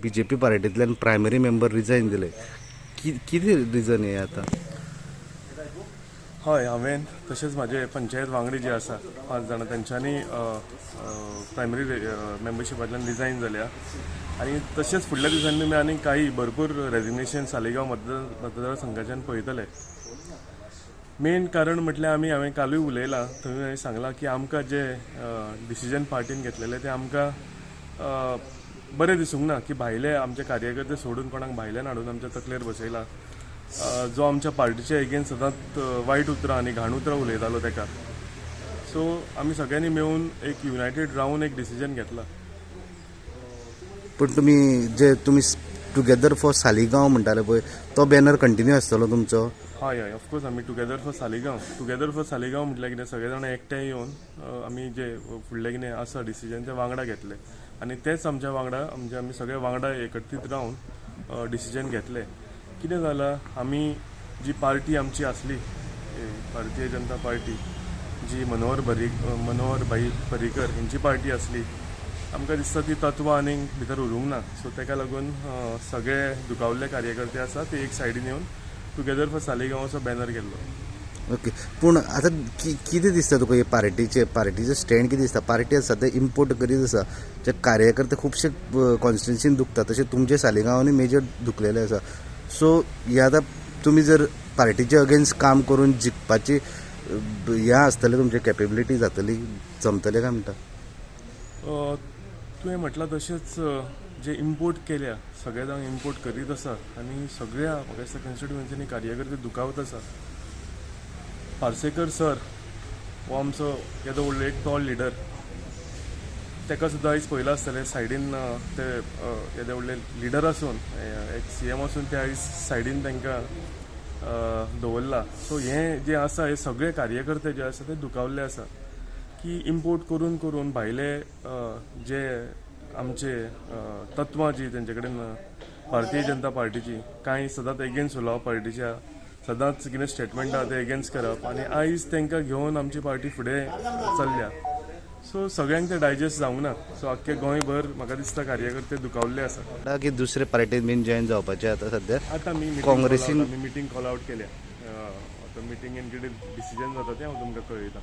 BJP पार्टींतल्यान primary member resign दिले, कितें reason हे आतां? हय, हांवें तशेंच म्हाजे पंचायत वांगडी जे आसा 5 जाणां तेंच्यांनी प्रायमरी मेंबरशिपांतल्यान रिजायन जाल्या आनी तशेंच फुडल्या दिसांनी तुमी आनीक काही भरपूर रेजिग्नेशन सालिगांव मतदारसंघाच्यान पळयतले. मेन कारण म्हटल्यार आमी हांवें कालूय उलयलां, थंय हांवें सांगलां की आमकां जे डिसिजन पार्टीन घेतलेलें तें आमकां बरें दिसूंक ना की भायले आमचे कार्यकर्ते सोडून कोणाक भायल्यान हाडून आमच्या तकलेर बसयला, जो आमच्या पार्टीच्या एगेन्स्ट सदांच वायट उतरां आनी घाण उतरां उलयतालो ताका. सो आमी सगळ्यांनी मेळून एक युनायटेड रावन एक डिसिजन घेतला. पूण तुमी जे तुमी टुगेदर फॉर सालिगांव म्हणटाले पळय, तो बॅनर कंटिन्यू आसतलो तुमचो? हय हय, ऑफकोर्स आमी together for Saligao, together for Saligao म्हटल्यार कितें, सगळे जाणां एकठांय येवन आमी जे फुडले कितें आसा डिसिजन ते वांगडा घेतले आनी तेच आमच्या वांगडा आमचे आमी सगळे वांगडा एकत्रीत रावन डिसिजन घेतले. कितें जालां, आमी जी पार्टी आमची आसली भारतीय जनता पार्टी, जी मनोहर भाई पर्रीकर हेंची पार्टी आसली, आमकां दिसता ती तत्वां आनीक भितर उरूंक ना. सो ताका लागून सगळे दुखावल्ले कार्यकर्ते आसा ते एक सायडीन येवन टुगेदर फॉर सालिगांवाचो बॅनर केल्लो. ओके, पूण आतां कितें दिसता तुका हे पार्टीचें स्टँड कितें दिसता? पार्टी सद्या इम्पोर्ट करीत आसा, जे कार्यकर्ते खुबशे कॉन्स्टिट्युन्सीन दुखता, तशें तुमचे सालिगांवांनी मेजर दुखलेले आसा. सो हे आतां तुमी जर पार्टीचे अगेन्स्ट काम करून जिखपाची हें आसतलें, तुमची कॅपेबिलिटी जातली, जमतलें काय म्हणटा? तुवें म्हटलां तशेंच जे इम्पोर्ट केल्या सगळे जाण इम्पोर्ट करीत आसा आनी सगळ्या म्हाका दिसता कॉन्स्टिट्युएन्सीनी कार्यकर्ते दुखावत आसा. पार्सेकर सर हो आमचो येदो व्हडलो एक टॉल लिडर, ताका सुद्दां आयज पळयलां आसतलें सायडीन ते येदे व्हडले लिडर आसून एक सीएम आसून ते आयज सायडीन तांकां दवरला. सो हें जें आसा हे सगळे कार्यकर्ते जे आसा ते दुखावल्ले आसा की इम्पोर्ट करून करून भायले जे आमचे तत्वां जी तेंचे कडेन भारतीय जनता पार्टीची कांय सदांच एगेन्स्ट उलोवप, पार्टीच्या सदांच कितें स्टेटमेंट आहा ते एगेन्स्ट करप आनी आयज तांकां घेवन आमची पार्टी फुडें चल्ल्या. सो सगळ्यांक ते डायजेस्ट जावंक ना. सो आख्खे गोंयभर म्हाका दिसता कार्यकर्ते दुखावल्ले आसा. की दुसरे पार्टीन बीन जॉयन जावपाचे आतां सद्या? आतां आमी काँग्रेसीन मिटींग कॉल आवट केल्या, आतां मिटींगेन कितें डिसिजन जाता तें हांव तुमकां कळयतां.